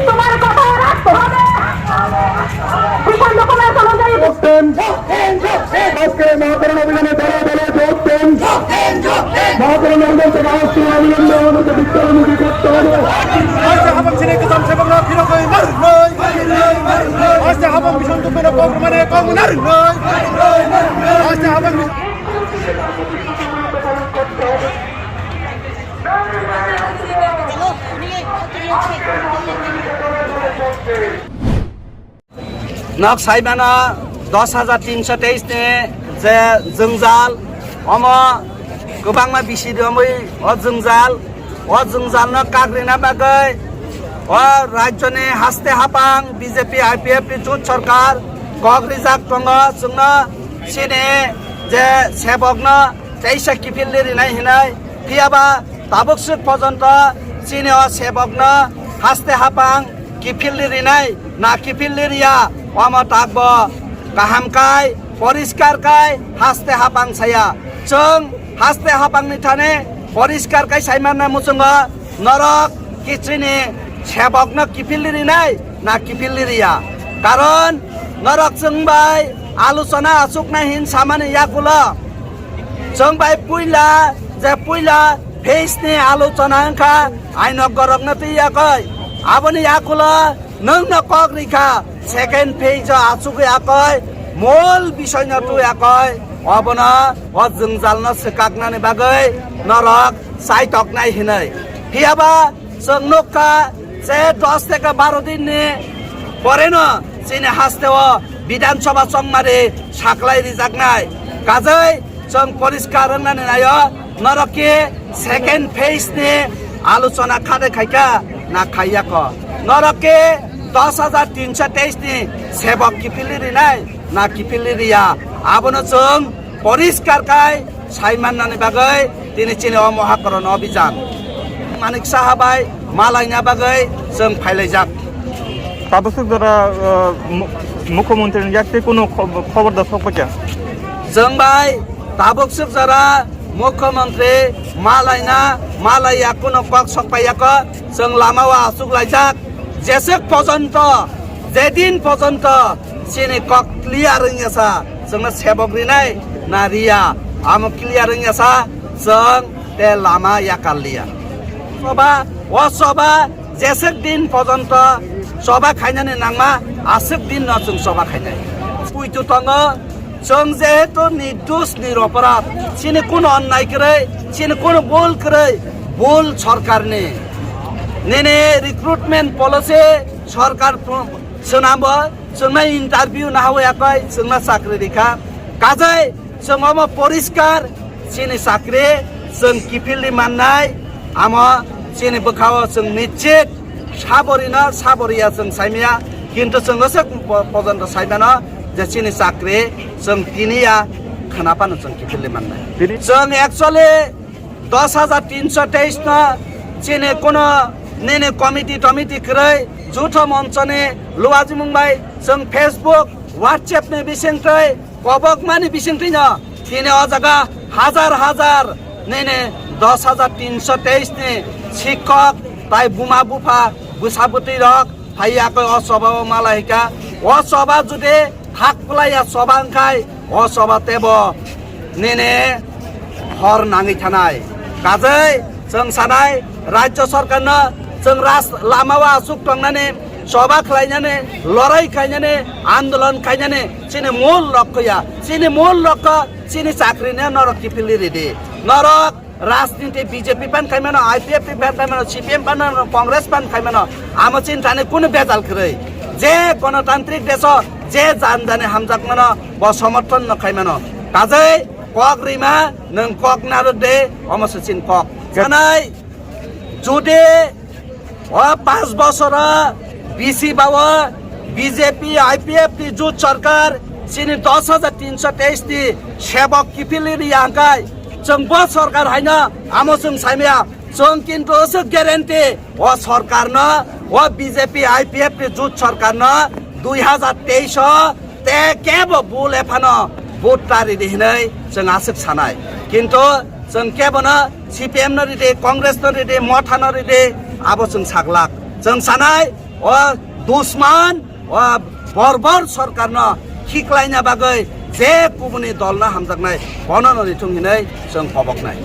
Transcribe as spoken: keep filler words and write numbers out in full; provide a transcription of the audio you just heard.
তোমার কথা রাখতে হবে। বিশাল রকমের কোনো দায়িত্ব করতেন। আজকে মহাকরণ অভিযানে দলে দলে যোগ দেন। মহাকরণ অভিযান থেকে আওয়াজ তুলে অবিলম্বে আমাদেরকে বিপ্লবমুখী করতে হবে। Aste habang sini kesam sebang na phirok oi mar noi. Aste habang bisang tu pena kong mane kong nar noi. Aste habang bisang Nok saimano dos hajar tinso teis ni je jwngjal, omo kwbangma bisi romwi o jwngjal, o jwngjalno kagrina bagwi o rajyoni haste hapang B J P I P F ni jut sorkar kok rijak tongo chwngno chini je sebokno teisa kiphilwi rinai hinwi, phiyaba tabuk swk pojonto chini o sebokno haste hapang kiphilwi rinai na kiphilwi riya, omo takbo kaham kai, poriskar kai haste hapang saya. Chwng haste hapangni thani poriskar kai saimanna muchungo norok kichini sebokno kiphilwi rinai na kiphilwi riya. Karon norok chwng bai alochona achuknai hin samani yakulo chwng bai puila je puila phase ni alochona wngkha ainok gorokno twi yakoi. Aboni yakulo nwngno kok rikha second phase o achugwi yakoi, mol bisoino twi yakoi, obono o jwngjalno swkaknani bagwi norok chaitoknai hinwi. Phiyaba chwng nukha je dos theke baro din ni poreno chini hasteo Bidhan Sabha chongmari saklai rijaknai. Kajai chwng poriskar wngnani naio, norok ki second phase ni alochona khade khaikha na khaiya ko? Norok ki dos hajar tinso teis ni sebok kiphilwi rinai na kiphilwi riya? Abono chwng poriskar kai saimannani bagwi tini chini o mohakoron obijan Manik Saha bai malaina bagwi chwng phailaijak. Tabuk swk jora, uh, mu-, mukhyamantri ni yak tei kunu kho-, khobor da sok paikha. Chwng bai tabuk swk jora mukhyamantri malaina malaiya kunu kok sok paiyakho, chwng lama o achuk laijak. Jeswk pojonto, jedin pojonto chini kok clear wngya sa, chwngno sebok rinai na riya, amo clear wngya sa, chwng te lama yakal liya. Soba, o soba jeswk din pojonto soba khainani nangma, aswk din no chwng soba khainai. Puitu tongo, chwng jehetu nirdos niroporad, chini kuno onnai kwrwi, chini kuno bul kwrwi, bul sorkarni. Nini recruitment policy sorkar phu-, swnambo, chwngno interview nahawi yakoi chwngno chakri rikha. Kajai chwng omo poriskar chini chakri chwng kiphilwi mannai, amo chini bwkhao chwng nischit saborino saboriya chwng saimaya, kintu chwng aswk po-, pojonto saimano je chini chakri chwng tiniya khwnaphano chwng kiphilwi mannai. Tini- Chwng actually dos hajar tinso teis no chini kuno nini committee tomiti kwrwi jutho monchoni luajimung bai chwng Facebook, WhatsApp ni bisingtwi kobokmani bisingtwino tini o jaga hajar hajar nini dos hajar tinso teis ni sikhok tai buma bupha bwsa bwtwi rok phaiya koi o choba o malai kha. O choba jodi thak plaiya choba wngkhai o choba tebo nini hor nangwi thanai. Kajai chwng sanai rajyo sorkarno chwng ras lama o achuk tongnani, choba khlainani, lorai khainani, andolon khainani chini mul lokho ya. Chini mul lokho chini chakri no norok kiphilwi ridi. Norok rajniti B J P pan khaimano, I P F T pan khaimano, C P M pan khaimano, Congress pan khaimano, amo chini thani kunu bejal kwrwi. Je gonotantrik deso, je jandani hamjakmano bo somorthon no khaimano. Kajai kok rima, nwng kok narwk de, omo se chini kok. Janai, jodi o panch bosoro bisi bao B J P, I P F ni jut sorkar chini dos hajar tinso teis ni sebok kiphilwi riya hwnkhe chwng bo sorkar haino amo chwng saimaya. Chwng kintu aswk guarantee o sorkarno, o B J P I P F ni jut sorkarno dui hajar teis o te kebo bul ephano vote ta ridi hinwi chwng aswk sanai. Kintu chwng kebono C P M no ridi, Congress no ridi, Motha no ridi, Abo chwng saklak. Chwng sanai o dusman o borbor sorkarno khiklaina bagwi je kubuni dolno hamjaknai bono no rithung hinwi chwng hoboknai.